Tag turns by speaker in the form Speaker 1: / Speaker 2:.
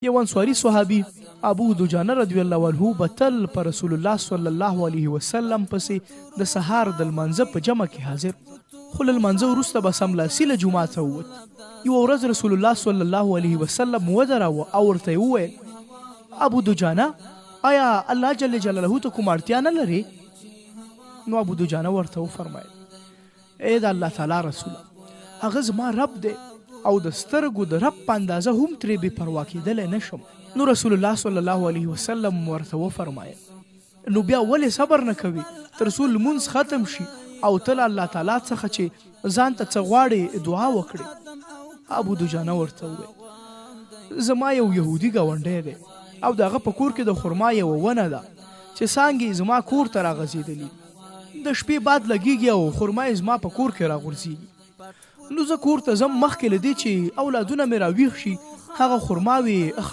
Speaker 1: یو انصاري صحابي ابو دجانه رضی الله عنه به تل په رسول الله صلی الله علیه وسلم پسې د سهار د لمانځه په جمع کې حاضر، خو له لمانځه وروسته به سملاسي له جوماته ووت. یوه ورځ رسول الله صلی الله علیه وسلم ودراوه او ورته یې وویل، ابو دجانه! آیا الله جل جلاله ته کومه اړتیا نه لرې؟ نو ابو دجانه ورته وفرمایل، ای د الله تعالی رسوله! هغه زما رب دی او د سترګو د رپ په اندازه هم ترې بې پروا کېدلی نه شم. نو رسول الله صلی الله علیه وسلم ورته وفرمایل، نو بیا ولې صبر نه کوې تر څو لمونځ ختم شي او ته له الله تعالی څخه چې ځان ته څه غواړې دعا وکړې؟ ابو دجانه ورته وویل، زما یو یهودي ګاونډی دی او د هغه په کور کې د خرما یوه ونه ده چې څانګې یې زما کور ته راغځېدلې دي. د شپې باد لګېږي او خرما یې زما په کور کې راغورځېږي. نو زه کور ته ځم، مخکې له دې چې اولادونه مې راویښ شي، هغه خرماوې.